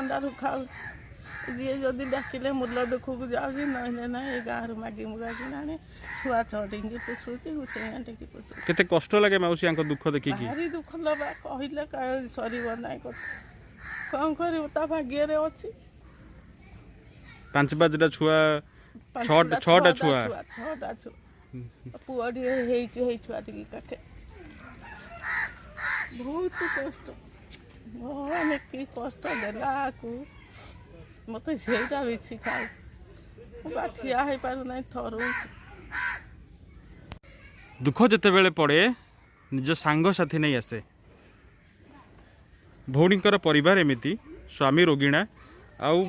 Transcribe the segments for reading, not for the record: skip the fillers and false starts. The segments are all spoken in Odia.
ଥଣ୍ଡାରୁ ଖାଉଛି। ଯିଏ ଯଦି ଡାକିଲେ ମୂଲ ଦୁଃଖକୁ ଯାଉଛି, ନହେଲେ ନାହିଁ। ଏ ଗାଁରୁ ମାଗି ମୁଗାକି ଆଣି ଛୁଆ ଛଅଟିକି ପୋଷୁଛି, ଗୋସେଇ ଆଣ୍ଟିକି ପୋଷୁଛି। କେତେ କଷ୍ଟ ଲାଗେ ମାଉସୀ ୟାଙ୍କ ଦୁଃଖ ଦେଖିକି? ଭାରି ଦୁଃଖ ଲବା, କହିଲେ ସରିବ ନାହିଁ କଥା। କ'ଣ କରିବୁ, ତା ଭାଗ୍ୟରେ ଅଛି। ପାଞ୍ଚ ପାଞ୍ଚଟା ଛୁଆ? ପାଞ୍ଚଟା, ଛଅଟା ଛୁଆ। ଛଅଟା ଛୁଆ। ପୁଅଟିଏ ହେଇଛି, ହେଇ ଛୁଆ ଟିକେ କାଖେ। ବହୁତ କଷ୍ଟ। ଭଗବାନ କି କଷ୍ଟ ଦେଲା ଆକୁ, ମୋତେ ସେଇଟା ବେଶୀ ଖାଉଛି। ମୁଁ ବା ଠିଆ ହେଇପାରୁନାହିଁ, ଥରଉଛି। ଦୁଃଖ ଯେତେବେଳେ ପଡ଼େ, ନିଜ ସାଙ୍ଗସାଥି ନେଇ ଆସେ। ଭଉଣୀଙ୍କର ପରିବାର ଏମିତି, ସ୍ୱାମୀ ରୋଗିଣା ଆଉ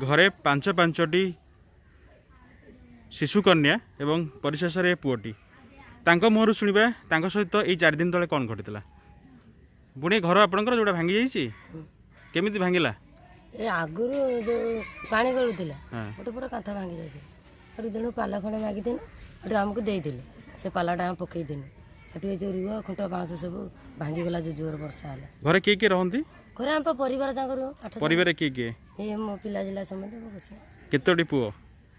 ଘରେ ପାଞ୍ଚ ପାଞ୍ଚଟି ଶିଶୁକନ୍ୟା ଏବଂ ପରିଶେଷରେ ଏ ପୁଅଟି। ତାଙ୍କ ମୁହଁରୁ ଶୁଣିବା ତାଙ୍କ ସହିତ ଏଇ 4 ଦିନ ତଳେ କ'ଣ ଘଟିଥିଲା। ଭଉଣୀ, ଘର ଆପଣଙ୍କର ଯେଉଁଟା ଭାଙ୍ଗି ଯାଇଛି, କେମିତି ଭାଙ୍ଗିଲା? ଏ ଆଗରୁ ଯୋଉ ପାଣି ଗଳୁଥିଲା, ଗୋଟେ ପଟ କାନ୍ଥ ଭାଙ୍ଗି ଯାଇଥିଲା। ସେଠୁ ଜଣେ ପାଲା ଖଣ୍ଡେ ମାଗିଥିଲୁ, ସେଠୁ ଆମକୁ ଦେଇଥିଲେ। ସେ ପାଲାଟା ଆମେ ପକେଇଥିଲୁ। ସେଠୁ ଏ ଯୋଉ ରୁଆ ଖୁଣ୍ଟ ବାଉଁଶ ସବୁ ଭାଙ୍ଗିଗଲା, ଯୋଉ ଜୋର ବର୍ଷା ହେଲା। ଘରେ କିଏ କିଏ ରହନ୍ତି? ଘରେ ଆମ ପରିବାର ଯାକ ରୁହ, 8 ଜଣ। ପରିବାରରେ କିଏ କିଏ? ଏ ମୋ ପିଲା ଜିଲା ସମସ୍ତେ, ମୋ ଗୋସେଇ। କେତୋଟି ପୁଅ?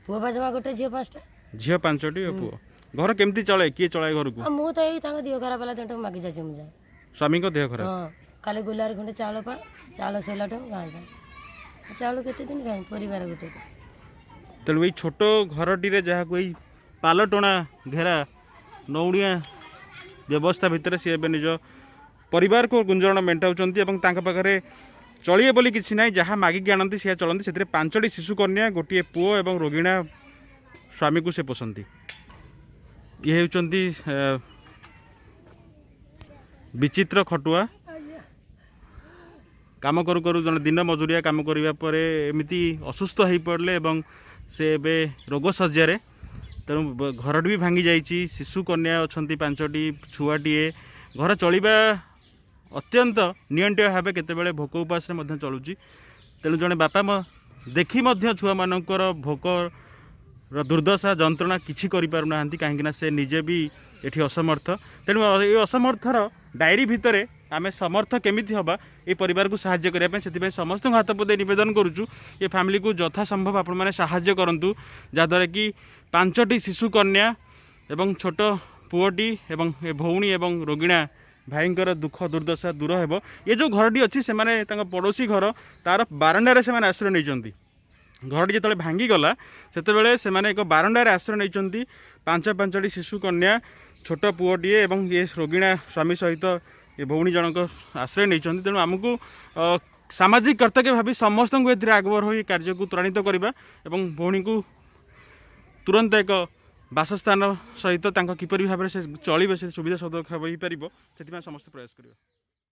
ପୁଅ ବା ଜମା ଗୋଟେ, ଝିଅ ପାଞ୍ଚଟା। ଝିଅ ପାଞ୍ଚଟି ଓ ପୁଅ। ଘର କେମିତି ଚଳେ? କିଏ ଚଳାଏ ଘରକୁ? ଆଉ ମୁଁ ତ ଏଇ ତାଙ୍କ ଦେହ ଖରାପ ହେଲା ଦିନଠୁ ମାଗି ଯାଉଛି ମୁଁ ଯାଏ। ସ୍ୱାମୀଙ୍କ ଦେହ ଖରାପ? ହଁ, କାଲି ଗୁଲାରେ ଖଣ୍ଡେ ଚାଉଳ ପାଏ। ଚାଉଳ ସରିଲାଠୁ ଗାଁ ଯାଏ। ଚାଉଳ କେତେ ଦିନ ଖାଏ ପରିବାର ଗୋଟେ? ତେଣୁ ଏଇ ଛୋଟ ଘରଟିରେ, ଯାହାକୁ ଏଇ ପାଲଟଣା ଘେରା ନଉଣିଆ ବ୍ୟବସ୍ଥା ଭିତରେ ସିଏ ଏବେ ନିଜ ପରିବାରକୁ ଗୁଞ୍ଜରଣ ମେଣ୍ଟାଉଛନ୍ତି ଏବଂ ତାଙ୍କ ପାଖରେ ଚଳିବେ ବୋଲି କିଛି ନାହିଁ। ଯାହା ମାଗିକି ଆଣନ୍ତି ସେୟା ଚଳନ୍ତି। ସେଥିରେ ପାଞ୍ଚଟି ଶିଶୁ କନ୍ୟା, ଗୋଟିଏ ପୁଅ ଏବଂ ରୋଗିଣା ସ୍ୱାମୀକୁ ସେ ପୋଷନ୍ତି। ଇଏ ହେଉଛନ୍ତି ବିଚିତ୍ର ଖଟୁଆ। କାମ କରୁ କରୁ ଜଣେ ଦିନ ମଜୁରିଆ କାମ କରିବା ପରେ ଏମିତି ଅସୁସ୍ଥ ହୋଇପଡ଼ିଲେ ଏବଂ ସେ ଏବେ ରୋଗ ଶଯ୍ୟାରେ। ତେଣୁ ଘରଟି ବି ଭାଙ୍ଗି ଯାଇଛି, ଶିଶୁ କନ୍ୟା ଅଛନ୍ତି ପାଞ୍ଚଟି, ଛୁଆଟିଏ। ଘର ଚଳିବା ଅତ୍ୟନ୍ତ ନିଅଣ୍ଟିଆ ଭାବେ କେତେବେଳେ ଭୋକ ଉପାସରେ ମଧ୍ୟ ଚଳୁଛି। ତେଣୁ ଜଣେ ବାପା ଦେଖି ମଧ୍ୟ ଛୁଆମାନଙ୍କର ଭୋକର ଦୁର୍ଦ୍ଦଶା ଯନ୍ତ୍ରଣା କିଛି କରିପାରୁନାହାନ୍ତି, କାହିଁକିନା ସେ ନିଜେ ବି ଏଠି ଅସମର୍ଥ। ତେଣୁ ଏଇ ଅସମର୍ଥର ଡାଏରୀ ଭିତରେ ଆମେ ସମର୍ଥ କେମିତି ହେବା ଏ ପରିବାରକୁ ସାହାଯ୍ୟ କରିବା ପାଇଁ, ସେଥିପାଇଁ ସମସ୍ତଙ୍କୁ ହାତ ପତେଇ ନିବେଦନ କରୁଛୁ, ଏ ଫ୍ୟାମିଲିକୁ ଯଥାସମ୍ଭବ ଆପଣମାନେ ସାହାଯ୍ୟ କରନ୍ତୁ, ଯାହାଦ୍ୱାରା କି ପାଞ୍ଚଟି ଶିଶୁ କନ୍ୟା ଏବଂ ଛୋଟ ପୁଅଟି ଏବଂ ଏ ଭଉଣୀ ଏବଂ ରୋଗିଣା ଭାଇଙ୍କର ଦୁଃଖ ଦୁର୍ଦ୍ଦଶା ଦୂର ହେବ। ଏ ଯେଉଁ ଘରଟି ଅଛି, ସେମାନେ ତାଙ୍କ ପଡ଼ୋଶୀ ଘର, ତାର ବାରଣ୍ଡାରେ ସେମାନେ ଆଶ୍ରୟ ନେଇଛନ୍ତି। ଘରଟି ଯେତେବେଳେ ଭାଙ୍ଗିଗଲା, ସେତେବେଳେ ସେମାନେ ଏକ ବାରଣ୍ଡାରେ ଆଶ୍ରୟ ନେଇଛନ୍ତି। ପାଞ୍ଚ ପାଞ୍ଚଟି ଶିଶୁ କନ୍ୟା, ଛୋଟ ପୁଅଟିଏ ଏବଂ ଏ ରୋଗିଣା ସ୍ୱାମୀ ସହିତ ଏ ଭଉଣୀ ଜଣକ ଆଶ୍ରୟ ନେଇଛନ୍ତି। ତେଣୁ ଆମକୁ ସାମାଜିକ କର୍ତ୍ତବ୍ୟ ଭାବି ସମସ୍ତଙ୍କୁ ଏଥିରେ ଆଗଭର ହୋଇ କାର୍ଯ୍ୟକୁ ତ୍ୱରାନ୍ୱିତ କରିବା ଏବଂ ଭଉଣୀଙ୍କୁ ତୁରନ୍ତ ଏକ ବାସସ୍ଥାନ ସହିତ ତାଙ୍କ କିପରି ଭାବରେ ସେ ଚଳିବେ, ସେ ସୁବିଧା ସୁଯୋଗ ହୋଇପାରିବ, ସେଥିପାଇଁ ସମସ୍ତେ ପ୍ରୟାସ କରିବା।